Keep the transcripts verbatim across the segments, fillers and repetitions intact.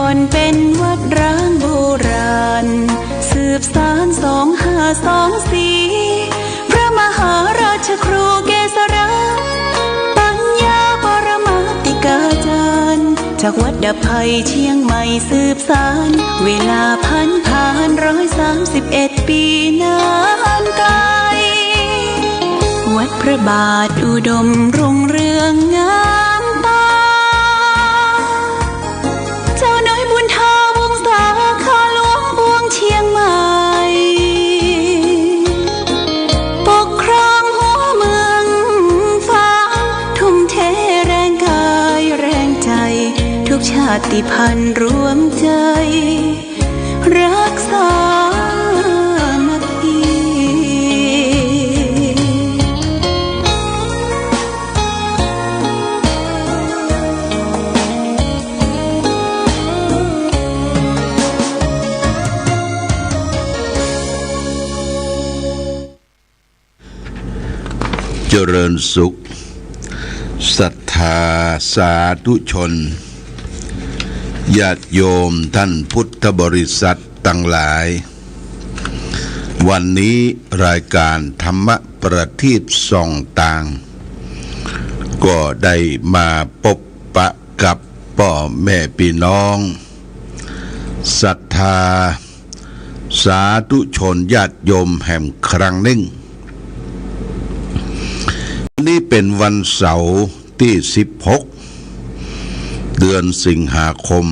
ก่อนเป็นวัดร้างโบราณ สืบสานสองห้าสองสี่ พระมหาราชครูเกษรา ปัญญาปรมาติกาจารย์ จากวัดดับภัยเชียงใหม่สืบสาน เวลาผันผ่านร้อยสามสิบเอ็ดปีนานไกล วัดพระบาทอุดมรุ่งเรืองงามตา เจ้าน้อยบุญทาวงศา ข้าหลวงปวงเชียงใหม่ ปกครองหัวเมืองฟ้า ทุ่มเทแรงกายแรงใจ ทุกชาติพันธุ์รวมใจ รักสามัคคี เจริญสุข ศรัทธาสาธุชน ญาติโยมท่านพุทธบริษัทตังหลาย วันนี้รายการธรรมประทีปส่องตาง ก็ได้มาปบปะกับป้อแม่ปี้น้อง ศรัทธาสาธุชนญาติโยมแหมครั้งนึ่ง วันนี้เป๋นวันเสาร์ตี้สิบหก เดือนสิงหาคม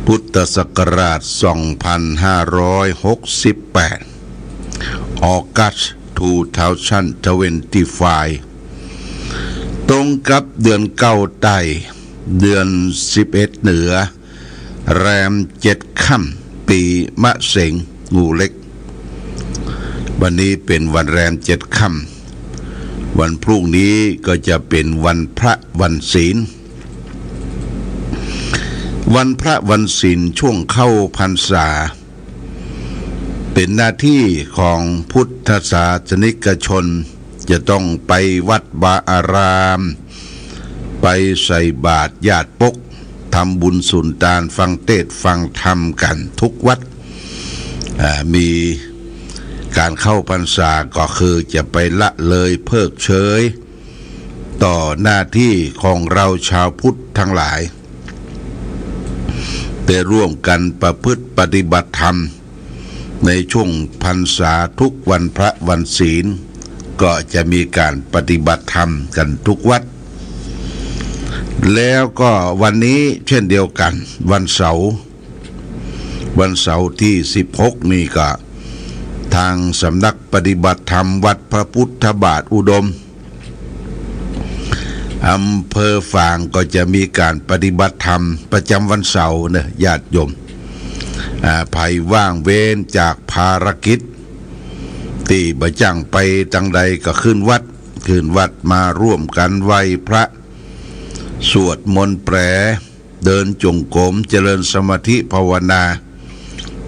พุทธศักราชสองพันห้าร้อยหกสิบแปด August two thousand twenty-five ตรงกับเดือนเก้าใต้ เดือนสิบเอ็ดเหนือ แรมเจ็ดค่ำ ปีมะเสง งูเล็ก วันนี้เป๋นวันแรมเจ็ดค่ำ วันพรุ่งนี้ก็จะเป๋นวันพระวันศีล วันพระวันศีลช่วงเข้าพรรษา เป๋นหน้าตี้ของพุทธศาสนิกชน จะต้องไปวัดวาอาราม ไปใส่บาตรญาติปก ทำบุญสุนตาน ฟังเตสน์ฟังธรรมกั๋นทุกวัด อ่า มีก๋านเข้าพรรษาก็คือจะไปละเลยเพิกเฉย ต่อหน้าตี้ของเฮาจาวพุทธตังหลาย ได้ร่วมกั๋นประพฤติปฏิบัติธรรม ในช่วงพรรษาทุกวันพระวันศีล ก็จะมีก๋านปฏิบัติธรรมกั๋นทุกวัด แล้วก็วันนี้เช่นเดียวกั๋น วันเสาร์ วันเสาร์ตี้สิบหกนี่ก็ ตางสำนักปฏิบัติธรรมวัดพระพุทธบาทอุดม อำเภอฝางก็จะมีก๋านปฏิบัติธรรมประจ๋ำวันเสาร์เนาะ ญาติโยม อ่า ใผว่างเว้นจากภารกิจ ตี้บ่จ้างไปตางใดก็ขึ้นวัด ขึ้นวัดมาร่วมกั๋นไหว้พระ สวดมนต์แปล เดินจงกรม เจริญสมาธิภาวนา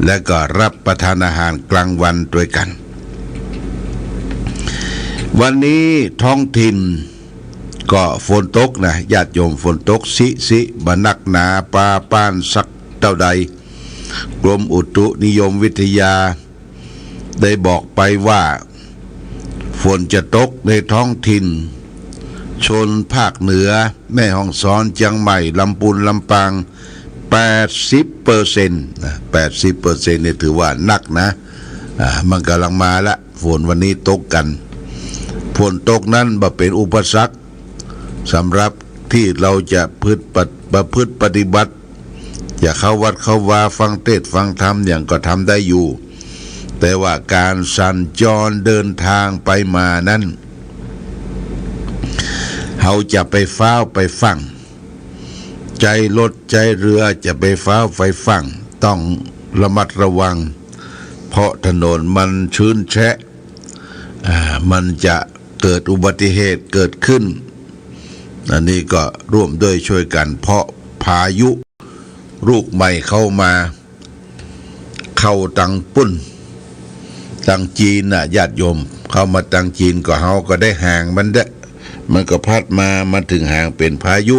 และก็รับประทานอาหารกลางวันตวยกั๋น วันนี้ท้องถิ่นก็ฝนตกนะ ญาติโยม ฝนตกซิๆ บ่นักหนาปาป้านสักเต้าใด กรมอุตุนิยมวิทยา ได้บอกไปว่า ฝนจะตกในท้องถิ่นชนภาคเหนือ แม่ฮ่องสอน เจียงใหม่ ลำปูน ลำปาง แปดสิบเปอร์เซ็นต์ นะ แปดสิบเปอร์เซ็นต์ นี่ถือว่านักนะ อ่า มันก่ำลังมาละ ฝนวันนี้ตกกั๋น ฝนตกนั้นบ่เป๋นอุปสรรค สำหรับตี้เฮาจะพฤติปะ- ประพฤติปฏิบัติ จะเข้าวัดเข้าวา ฟังเตสน์ฟังธรรมหยังก็ทำได้อยู่ แต่ว่าก๋านสัญจรเดินตางไปมานั้น เฮาจะไปฟ้าวไปฟั่ง ใจ๊รถใจ๊เฮือจะไปฟ้าวไปฟั่ง ต้องระมัดระวัง เพราะถนนมันชื้นแฉะ อ่า มันจะเกิดอุบัติเหตุเกิดขึ้น อันนี้ก็ร่วมด้วยช่วยกั๋น เพราะพายุลูกใหม่เข้ามา เข้าตางปุ้น ตางจีนน่ะ ญาติโยม เข้ามาตางจีนก็เฮาก็ได้หางมันเด้อ มันก็พัดมา มาเถิงหางเป๋นพายุ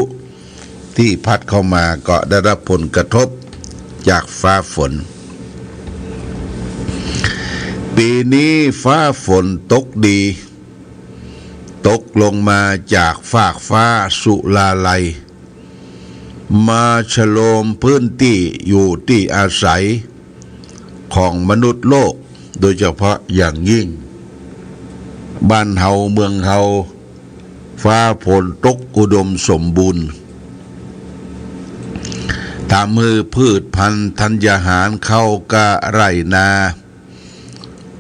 ตี้พัดเข้ามาก็ได้รับผลกระทบจากฟ้าฝน ปี๋นี้ฟ้าฝนตกดี ตกลงมาจากฟากฟ้าสุราลัย มาชโลมพื้นตี้อยู่ตี้อาศัยของมนุษย์โลก โดยเฉพาะอย่างยิ่งบ้านเฮาเมืองเฮา ฟ้าฝนตกอุดมสมบูรณ์ ทำหื้อพืชพันธุ์ธัญญาหารเข้ากล้าไร่นา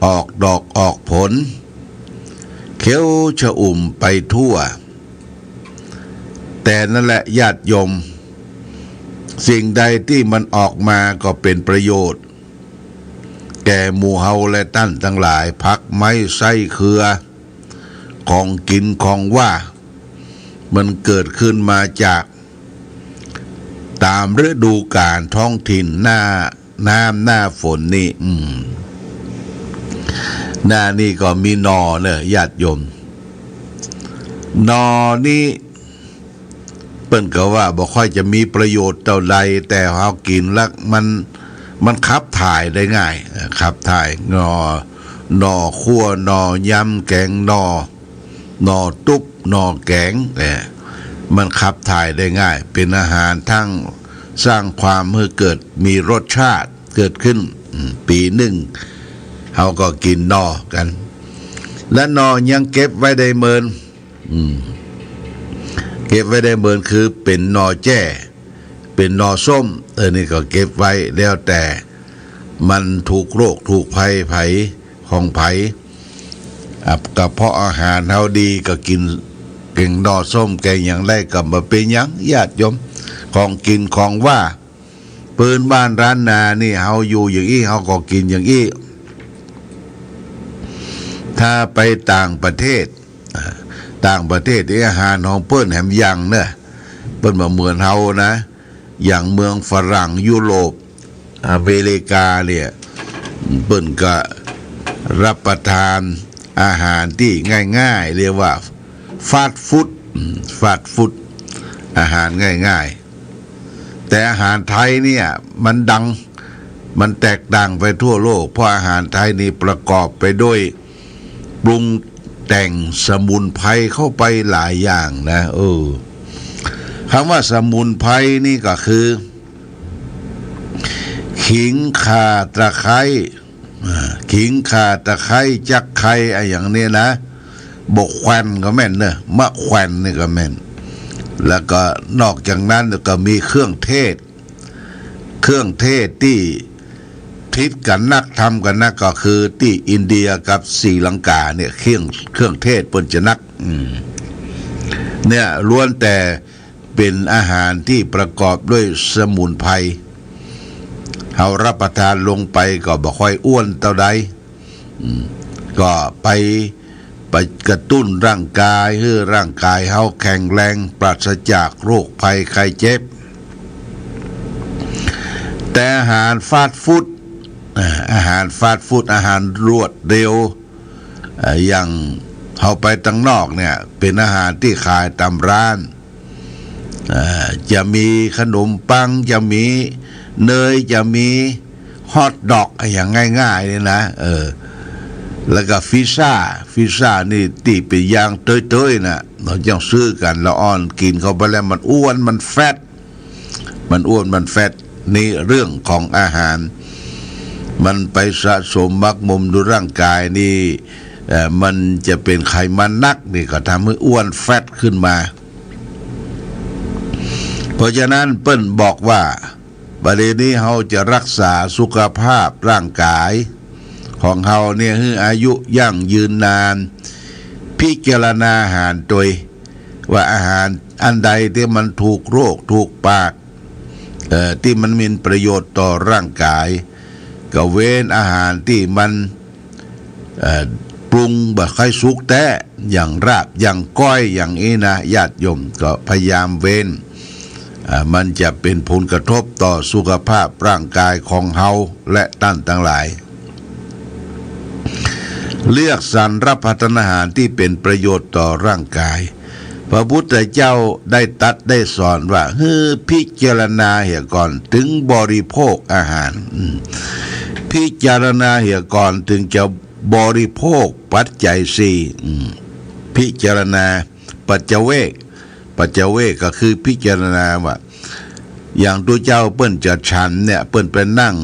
ออกดอกออกผล เขียวชอุ่มไปทั่ว แต่นั้นแหละญาติโยม สิ่งใดตี้มันออกมาก็เป๋นประโยชน์ แก่หมู่เฮาและต้านตังหลาย ผักไม้ไส้เครือ ของกิ๋นของหว้า มันเกิดขึ้นมาจาก ต๋ามฤดูก๋าลท้องถิ่น หน้าน้ำหน้าฝนนี่ อืม หน้านี่ก็มีหน่อเน่อญาติโยม หน่อนี่ เปิ้นก็ว่าบ่ค่อยจะมีประโยชน์เต้าใด แต่เฮากิ๋นแล้วมัน มันขับถ่ายได้ง่าย เอ่อ ขับถ่าย หน่อ หน่อคั่ว หน่อยำ แก๋งหน่อ หน่อตุ๊บ หน่อแก๋ง เอ่อ มันขับถ่ายได้ง่าย เป๋นอาหารทั้งสร้างความหื้อเกิดมีรสชาติเกิดขึ้น อืม ปี๋นึ่งเฮาก็กิ๋นหน่อกั๋น และหน่อยังเก็บไว้ได้เมิน อืม เก็บไว้ได้เมินคือเป๋นหน่อแจ้ เป๋นหน่อส้ม เออ นี่ก็เก็บไว้ แล้วแต่มันถูกโรคถูกภัยไผของไผ อ่ะ กระเพาะอาหารเฮาดีก็กิ๋นแก๋งหน่อส้ม แก๋งหยังได้ก็บ่เป๋นหยังญาติโยม ของกิ๋นของหว้า ปื้นบ้านร้านนานี่ เฮาอยู่อย่างอี้ เฮาก็กิ๋นอย่างอี้ ถ้าไปต่างประเทศ อ่า ต่างประเทศนี่อาหารของเปิ้นแหมยังเน่อ เปิ้นบ่เหมือนเฮานะ อย่างเมืองฝรั่ง ยุโรป อเมริกาเนี่ย เปิ้นก็รับประทานอาหารตี้ง่ายๆ เรียกว่าฟาสต์ฟู้ด อืม ฟาสต์ฟู้ด อาหารง่ายๆ แต่อาหารไทยเนี่ยมันดัง มันแตกต่างไปทั่วโลก เพราะอาหารไทยนี่ประกอบไปด้วย ปรุงแต่งสมุนไพรเข้าไปหลายอย่างนะ เออ คำว่าสมุนไพรนี่ก็คือ ขิง ข่า ตะไคร้ อ่า ขิง ข่า ตะไคร้ จักไคร้ อะหยังเนี่ยนะ บกแควนก็แม่นเน่อ มะแควนนี่ก็แม่น แล้วก็นอกจากนั้นก็มีเครื่องเทศ เครื่องเทศตี้ฮิตกั๋นนัก ทำกั๋นนักก็คือตี้อินเดียกับศรีลังกาเนี่ย เครื่อง เครื่องเทศเปิ้นจะนัก อืม เนี่ยล้วนแต่เป๋นอาหารตี้ประกอบด้วยสมุนไพร เฮารับประทานลงไปก็บ่ค่อยอ้วนเต้าใด อืม ก็ไป ไปกระตุ้นร่างกาย หื้อร่างกายเฮาแข็งแรง ปราศจากโรคภัยไข้เจ็บ แต่อาหารฟาสต์ฟู้ด อ่า อาหารฟาสต์ฟู้ด อาหารรวดเร็ว อ่า อย่างเฮาไปตังนอกเนี่ย เป๋นอาหารตี้ขายต๋ามร้าน อ่า จะมีขนมปัง จะมีเนย จะมีฮอทด็อก อะหยังง่ายๆ นี่นะ เออ แล้วก็พิซซ่า พิซซ่านี่ตี้เป๋นอย่างเต๊ยๆ น่ะ เฮาจั้งซื้อกั๋น ละอ่อนกิ๋นเข้าไปแล้วมันอ้วน มันแฟต มันอ้วน มันแฟต นี่เรื่องของอาหาร มันไปสะสมหมักหมมอยู่ร่างกายนี่ เอ่อ มันจะเป๋นไขมันนัก นี่ก็ทำหื้ออ้วนแฟตขึ้นมา เพราะฉะนั้นเปิ้นบอกว่า บัดนี้เฮาจะรักษาสุขภาพร่างกายของเฮาเนี่ย หื้ออายุยั่งยืนนาน พิจารณาอาหารตวย ว่าอาหารอันใดตี้มันถูกโรคถูกปาก เอ่อ ตี้มันมีประโยชน์ต่อร่างกาย ก็เว้นอาหารตี้มัน เอ่อ ปรุงบ่ค่อยสุกแต๊ อย่างลาบ อย่างก้อย อย่างอี้นะ ญาติโยมก็พยายามเว้น อ่า มันจะเป๋นผลกระทบต่อสุขภาพร่างกายของเฮาและต้านตังหลาย เลือกสรรรับประทานอาหารตี้เป๋นประโยชน์ต่อร่างกาย พระพุทธเจ้าได้ตรัสได้สอนว่า หื้อพิจารณาเหียก่อน จึงบริโภคอาหาร อืม พิจารณาเหียก่อน จึงจะบริโภคปัจจัยสี่ อืม พิจารณา ปัจจเวก ปัจจเวกก็คือพิจารณาว่า อย่างตุ๊เจ้าเปิ้นจะฉันเนี่ย เปิ้นไปนั่ง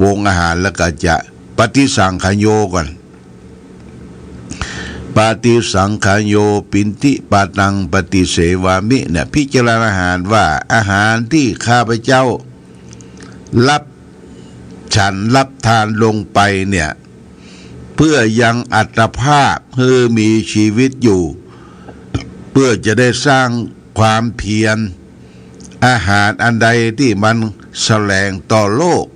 วงอาหารแล้วก็จะปฏิสังขโยก่อน ปฏิสังขโย ปิณฑิปาตัง ปฏิเสวามิ เนี่ย พิจารณาอาหารว่า อาหารที่ข้าพเจ้ารับฉันรับทานลงไปเนี่ย เพื่อยังอัตภาพหื้อมีชีวิตอยู่ เพื่อจะได้สร้างความเพียร อาหารอันใดที่มันแสลงต่อโรค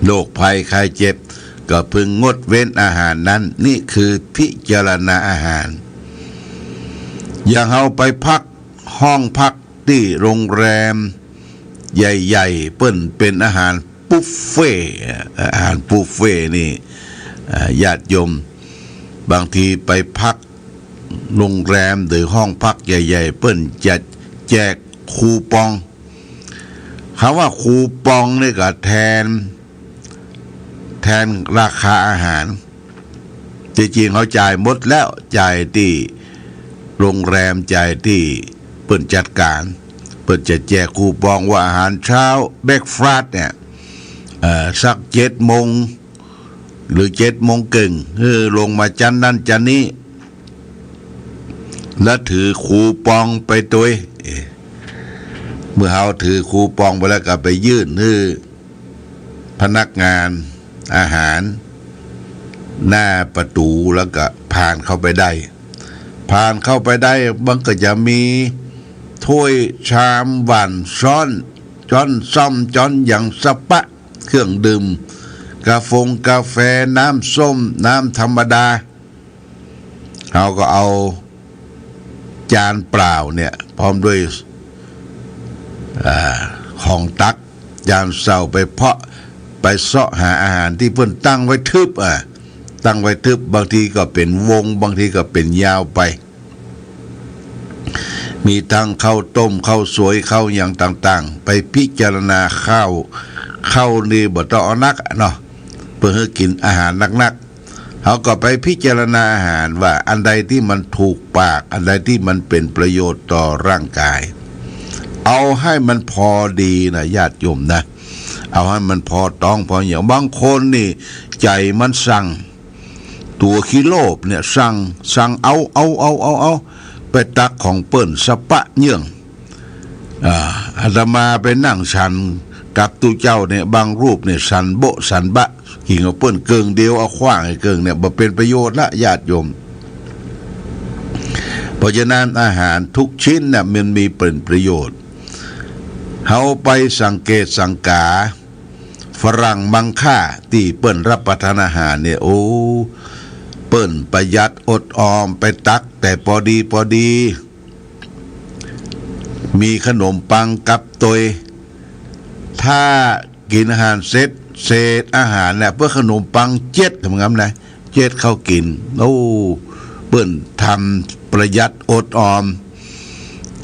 โรคภัยไข้เจ็บ ก็พึงงดเว้นอาหารนั้น นี่คือพิจารณาอาหาร อย่างเฮาไปพักห้องพักตี้โรงแรมใหญ่ๆ เปิ้นเป๋นอาหารบุฟเฟ่ต์ อาหารบุฟเฟ่ต์นี่ อ่า ญาติโยม บางทีไปพักโรงแรมหรือห้องพักใหญ่ๆ เปิ้นจะแจกคูปอง คำว่าคูปองนี่ก็แทน แทนราคาอาหาร จริงๆ เฮาจ่ายหมดแล้ว จ่ายตี้โรงแรม จ่ายตี้เปิ้นจัดก๋าน เปิ้นจะแจกคูปองว่าอาหารเช้า เบรคฟาสต์ เนี่ย เอ่อ สักเจ็ดโมง หรือเจ็ดโมงเกิ่ง หื้อลงมาจั๊นนั้นจั๊นนี้ แล้วถือคูปองไปตวย เอ๊ะ เมื่อเฮาถือคูปองไปแล้วก็ไปยื่นหื้อพนักงานอาหารหน้าประตู๋ แล้วก็ผ่านเข้าไปได้ ผ่านเข้าไปได้ มันก็จะมีถ้วยชาม หว่าน ซ้อน จ๊อน ส้อม จ๊อน หยังสะปะ เครื่องดื่ม กาฟงกาแฟ น้ำส้ม น้ำธรรมดา เฮาก็เอาจานเปล่าเนี่ย พร้อมด้วย อ่า ของตัก จานเส้าไปเพาะ ไปเซาะหาอาหารตี้เปิ้นตั้งไว้ทึบ อ่ะ ตั้งไว้ทึบ บางทีก็เป๋นวง บางทีก็เป๋นยาวไป มีตึงข้าวต้ม ข้าวสวย ข้าวหยังต่างๆ ไปพิจารณาข้าว ข้าวนี่บ่ต้องเอานักเนาะ เปิ้นหื้อกิ๋นอาหารนักๆ เฮาก็ไปพิจารณาอาหารว่าอันใดตี้มันถูกปาก อันใดตี้มันเป๋นประโยชน์ต่อร่างก๋าย เอาหื้อมันพอดีนะญาติโยมนะ เอาหื้อมันพอต๊องพอหยัง บางคนนี่ใจ๋มันสั่ง ตั๋วขี้โลภเนี่ยสั่ง สั่งเอา เอา เอา เอา เอา ไปตักของเปิ้นสะปะเยื่อง อ่า อาตมาไปนั่งฉันกับตุ๊เจ้าเนี่ย บางรูปเนี่ยสั่นโบ๊ะสั่นบะ กิ๋นกับเปิ้นเกิ่งเดียว เอาขว้างหื้อเกิ่งเนี่ย บ่เป๋นประโยชน์ละญาติโยม เพราะฉะนั้นอาหารทุกชิ้นเนี่ยมันมีเป๋นประโยชน์ เฮาไปสังเกตสังกา ฝรั่งมังค่าตี้เปิ้นรับประทานอาหารเนี่ย โอ้ เปิ้นประหยัดอดออม ไปตักแต่ปอดีปอดี มีขนมปังกับตวย ถ้ากิ๋นอาหารเสร็จ เศษอาหารเนี่ย เปิ้นขนมปังเจ็ด เหมือนกั๋นนะ เจ็ดเข้ากิ๋น โอ้ เปิ้นทำประหยัดอดออม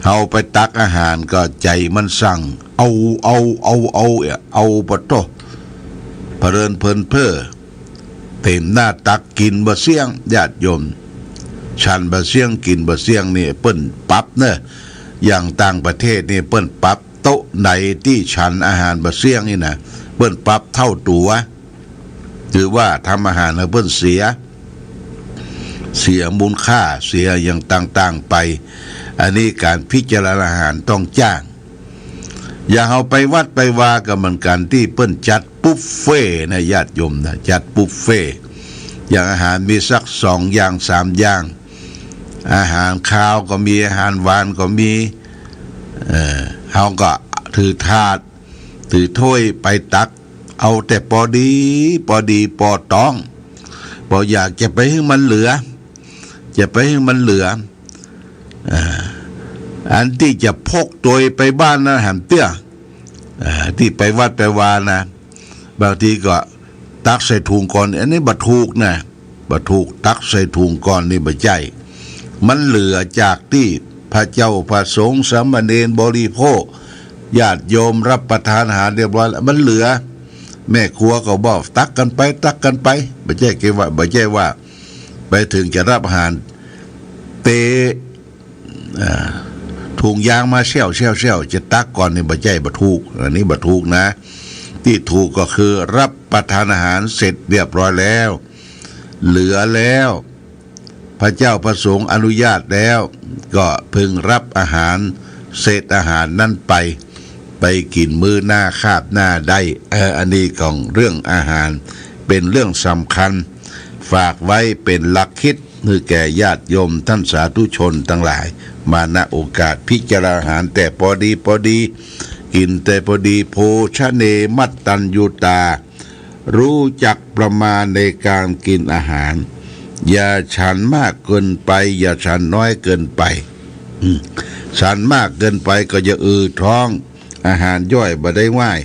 เฮาไปตักอาหารก็ใจ๋มันสั่ง เอา เอา เอา เอา เอาปะโต้ เพลินเพลินเพ้อ เต๋มหน้าตักกิ๋นบ่เสี้ยง ญาติโยม ฉันบ่เสี้ยง กิ๋นบ่เสี้ยงนี่ เปิ้นปรับเน่อ อย่างต่างประเทศนี่ เปิ้นปรับโต๊ะไหนตี้ฉันอาหารบ่เสี้ยงนี่นะ เปิ้นปรับเต้าตั๋ว ถือว่าทำอาหารหื้อเปิ้นเสีย เสียมูลค่า เสียอย่างต่างๆ ไป อันนี้ก๋านพิจารณาอาหารต้องจ้าง อย่างเฮาไปวัดไปวาก็เหมือนกั๋น ตี้เปิ้นจัดบุฟเฟ่ต์นะญาติโยมนะ จัดบุฟเฟ่ต์ อย่างอาหารมีสักสองอย่างสามอย่าง อาหารคาวก็มี อาหารหวานก็มี เอ่อ เฮาก็ถือถาด ถือถ้วยไปตัก เอาแต่ปอดี ปอดีปอต๊อง บ่อยากจะไปหื้อมันเหลือ จะไปหื้อมันเหลือ อ่า อันตี้จะพกตวยไปบ้านนั้นหันเตื้อ อ่า ตี้ไปวัดไปวานะ บางทีก็ตักใส่ถุงก่อน อันนี้บ่ถูกนะ บ่ถูก ตักใส่ถุงก่อนนี่บ่ใจ้ มันเหลือจากตี้พระเจ้าพระสงฆ์สามเณรบริโภค ญาติโยมรับประทานอาหารเรียบร้อยแล้ว มันเหลือ แม่ครัวก็บอกตักกั๋นไป ตักกั๋นไป บ่ใจ้แกว่า บ่ใจ้ว่า ไปเถิงจะรับอาหาร เต อ่า ถุงยางมาแซว แซว แซว จะตักก่อนนี่บ่ใจ้ บ่ถูก อันนี้บ่ถูกนะ ตี้ถูกก็คือรับประทานอาหารเสร็จเรียบร้อยแล้ว เหลือแล้ว พระเจ้าพระสงฆ์อนุญาตแล้ว ก็พึงรับอาหาร เศษอาหารนั้นไป ไปกิ๋นมื้อหน้าคาบหน้าได้ เออ อันนี้ของเรื่องอาหาร เป๋นเรื่องสำคัญ ฝากไว้เป๋นหลักคิด หื้อแก่ญาติโยมต้านสาธุชนตังหลาย มา ณ โอกาสพิจารณาอาหารแต่ปอดีปอดี กิ๋นแต่ปอดี โภชเน มัตตัญญูตา รู้จักประมาณในการกิ๋นอาหาร อย่าฉันมากเกินไป อย่าฉันน้อยเกินไป อืม ฉันมากเกินไปก็จะอืดท้อง อาหารย่อยบ่ได้ง่าย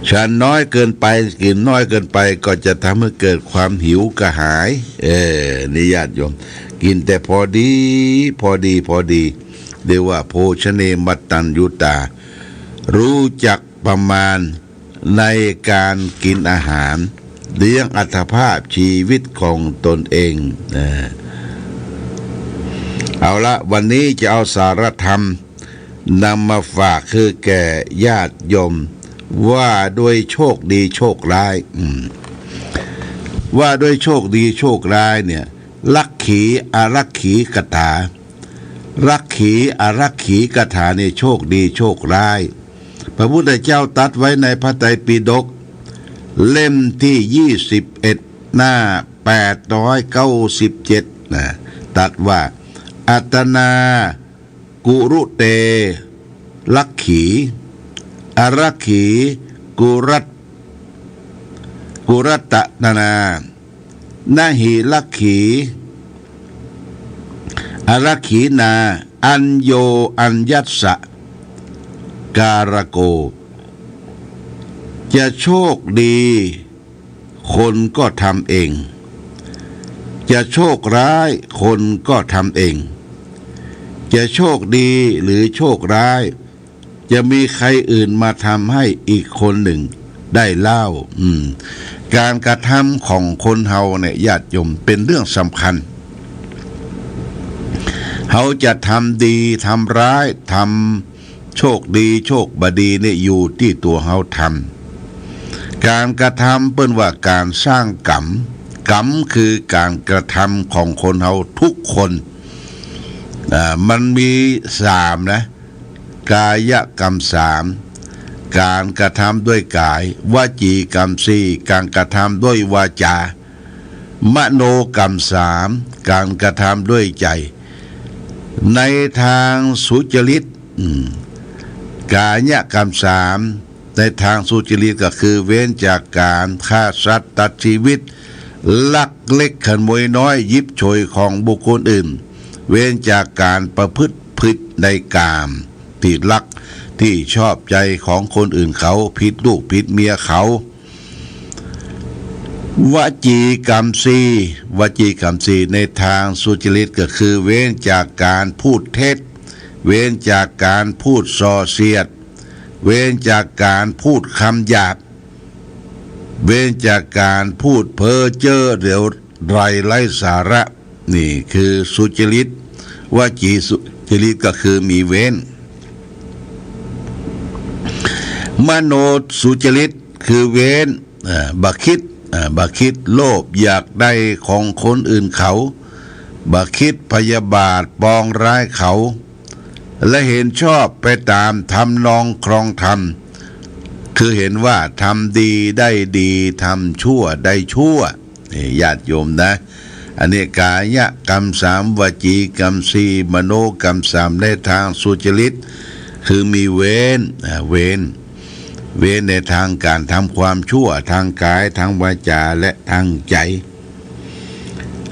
ฉันน้อยเกินไป กิ๋นน้อยเกินไปก็จะทำให้เกิดความหิวกระหาย เออ นี่ญาติโยม กิ๋นแต่พอดี พอดี พอดี เรียกว่า โภชเน มัตตัญญูตา รู้จักประมาณในการกิ๋นอาหาร เลี้ยงอัตภาพชีวิตของตนเอง นะ เอาละ วันนี้จะเอาสาระธรรม นำมาฝากหื้อแก่ญาติโยม ว่าด้วยโชคดีโชคร้าย อืม ว่าด้วยโชคดีโชคร้ายเนี่ย ลักขีอารักขีกถา ลักขีอารักขีกถาเนี่ย โชคดีโชคร้าย พระพุทธเจ้าตรัสไว้ในพระไตรปิฎก เล่มตี้ยี่สิบเอ็ด หน้าแปดร้อยเก้าสิบเจ็ด นะ ตรัสว่า อัตตนา กุรุเต ลักขี อารักขี กุรัต กุรัตตนา นะหิลักขี อารักขีนา อัญโญอัญญัสสะ การโก จะโชคดี คนก็ทำเอง จะโชคร้าย คนก็ทำเอง จะโชคดีหรือโชคร้าย จะมีใครอื่นมาทำให้อีกคนหนึ่งได้เล่า อืม ก๋านกระทำของคนเฮาเนี่ย ญาติโยม เป๋นเรื่องสำคัญ เฮาจะทำดีทำร้าย ทำ โชคดีโชคบ่ดีเนี่ยอยู่ตี้ตั๋วเฮาทำ ก๋านกระทำเปิ้นว่าก๋านสร้างกรรม กรรมคือก๋านกระทำของคนเฮาทุกคน อ่า มันมีสามนะ กายกรรมสาม ก๋านกระทำด้วยก๋าย วจีกรรมสี่ ก๋านกระทำด้วยวาจา มโนกรรมสาม ก๋านกระทำด้วยใจ๋ ในทางสุจริต อืม กายกรรมสาม ในทางสุจริตก็คือเว้นจากก๋านฆ่าสัตว์ตัดชีวิต ลักเล็กขโมยน้อย หยิบฉวยของบุคคลอื่น เว้นจากก๋านประพฤติผิดในกาม ตี้รัก ตี้ชอบใจ๋ของคนอื่นเขา ผิดลูกผิดเมียเขา วจีกรรมสี่ วจีกรรมสี่ ในทางสุจริตก็คือเว้นจากก๋านพูดเท็จ เว้นจากก๋านพูดส่อเสียด เว้นจากก๋านพูดกำหยาบ เว้นจากก๋านพูดเพ้อเจ้อเหลวไหลไร้สาระ นี่คือสุจริต วจีสุจริตก็คือมีเว้น มโนสุจริตคือเว้น เอ่อ บ่คิด เอ่อ บ่คิดโลภอยากได้ของคนอื่นเขา บ่คิดพยาบาทปองร้ายเขา และเห็นชอบไปต๋ามทำนองครองธรรม คือเห็นว่าทำดีได้ดี ทำชั่วได้ชั่ว นี่ญาติโยมนะ อันนี้กายกรรมสาม วจีกรรมสี่ มโนกรรมสาม ในทางสุจริต คือมีเว้น อ่า เว้น เว้นในทางก๋านทำความชั่ว ทางก๋าย ทางวาจา และทางใจ๋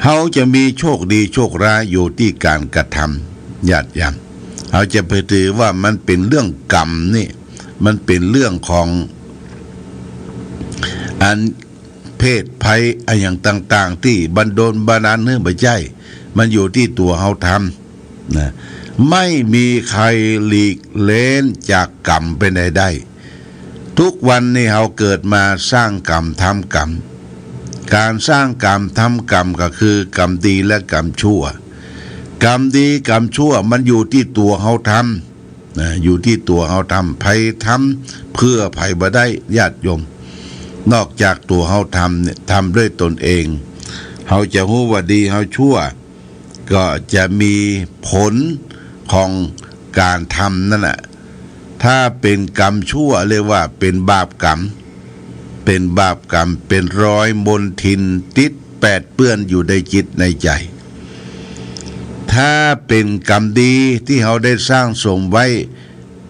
เฮาจะมีโชคดีโชคร้ายอยู่ตี้ก๋านกระทำ ญาติโยม เฮาจะไปถือว่ามันเป๋นเรื่องกรรมนี่ มันเป๋นเรื่องของอัน เพศภัยอะหยังต่างๆ ตี้บันดลบันดาลหื้อ บ่ใจ้ มันอยู่ตี้ตั๋วเฮาทำ นะ ไม่มีใครหลีกเล้นจากกรรมไปไหนได้ ทุกวันนี้เฮาเกิดมาสร้างกรรมทำกรรม ก๋านสร้างกรรมทำกรรมก็คือกรรมดีและกรรมชั่ว กรรมดีกรรมชั่วมันอยู่ตี้ตั๋วเฮาทำ นะ อยู่ตี้ตั๋วเฮาทำ ใผทำเปื้อใผบ่ได้ ญาติโยม นอกจากตั๋วเฮาทำเนี่ย ทำด้วยตนเอง เฮาจะฮู้ว่าดีเฮาชั่ว ก็จะมีผลของก๋านทำนั่นแหละ ถ้าเป๋นกรรมชั่วเรียกว่าเป๋นบาปกรรม เป๋นบาปกรรม เป๋นรอยมลทินติดแปดเปื้อนอยู่ในจิตในใจ๋ ถ้าเป๋นกรรมดีตี้เฮาได้สร้างสมไว้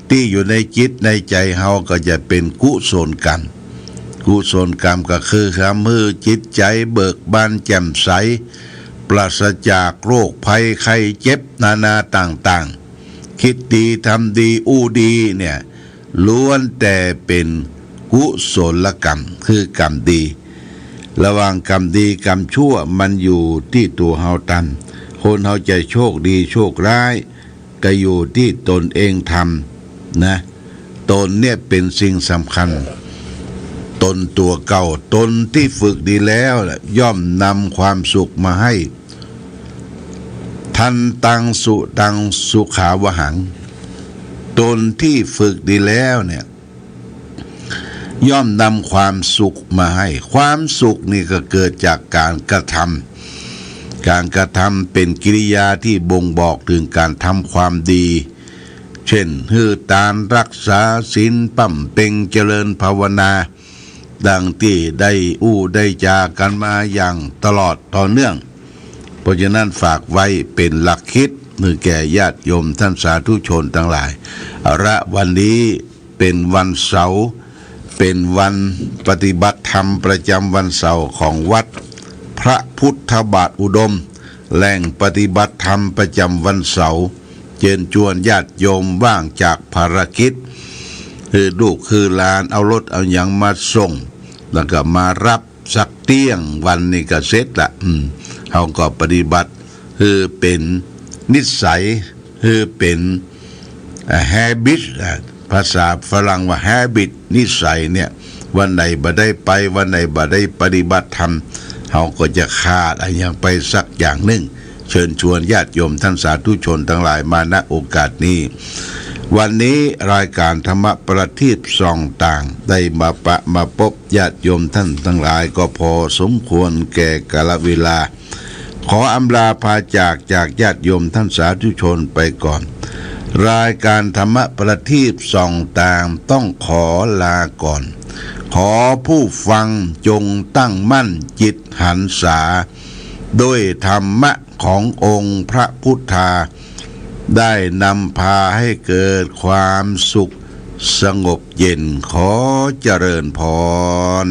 ตี้อยู่ในจิตในใจ๋เฮาก็จะเป๋นกุศลกรรม กุศลกรรมก็คือทำหื้อจิตใจ๋เบิกบานแจ่มใส ปราศจากโรคภัยไข้เจ็บนานาต่างๆ คิดดีทำดีอู้ดีเนี่ย ล้วนแต่เป๋นกุศลกรรม คือกรรมดี ระหว่างกรรมดีกรรมชั่วมันอยู่ตี้ตั๋วเฮาทำ คนเฮาจะโชคดีโชคร้าย ก็อยู่ตี้ตนเองทำนะ ตนเนี่ยเป๋นสิ่งสำคัญ ตนตั๋วเก่า ตนตี้ฝึกดีแล้วแหละ ย่อมนำความสุขมาให้ ทันตังสุตังสุขาวหัง ตนตี้ฝึกดีแล้วเนี่ย ย่อมนำความสุขมาให้ ความสุขนี่ก็เกิดจากก๋านกระทำ ก๋านกระทำเป๋นกิริยาตี้บ่งบอกเถิงก๋านทำความดี เช่น หื้อตาน รักษาศีล บำเพ็ญเจริญภาวนา ดังตี้ได้อู้ได้จ๋ากั๋นมาอย่างตลอดต่อเนื่อง เพราะฉะนั้นฝากไว้เป๋นหลักคิดหื้อแก่ญาติโยมท่านสาธุชนตังหลาย เอาละ วันนี้ เป๋นวันเสาร์ เป๋นวันปฏิบัติธรรมประจำวันเสาร์ของวัดพระพุทธบาทอุดม แหล่งปฏิบัติธรรมประจำวันเสาร์ เจิญจวนญาติโยมว่างจากภารกิจ หื้อลูกหื้อหลานเอารถเอาหยังมาส่ง แล้วก็มารับสักเตี้ยงวันนี่ก็เสร็จละ อืม เฮาก็ปฏิบัติ หื้อเป๋นนิสัย หื้อเป๋น อ่า habit อ่ะ ภาษาฝรั่งว่า habit นิสัยเนี่ย วันไหนบ่ได้ไป วันไหนบ่ได้ปฏิบัติธรรม เฮาก็จะขาดอะหยังไปสักอย่างนึ่ง เจิญจวนญาติโยมท่านสาธุชนตังหลายมา ณ โอกาสนี้ วันนี้รายการธรรมะประทีปส่องตาง ได้มาปะมาปบญาติโยมท่านตังหลายก็พอสมควรแก่กาลเวลา ขออำลาพาจาก จากญาติโยมท่านสาธุชนไปก่อน รายการธรรมะประทีปส่องตางต้องขอลาก่อน ขอผู้ฟังจงตั้งมั่นจิตหันษา ด้วยธรรมะขององค์พระพุทธา ได้นำพาให้เกิดความสุขสงบเย็น ขอเจริญพร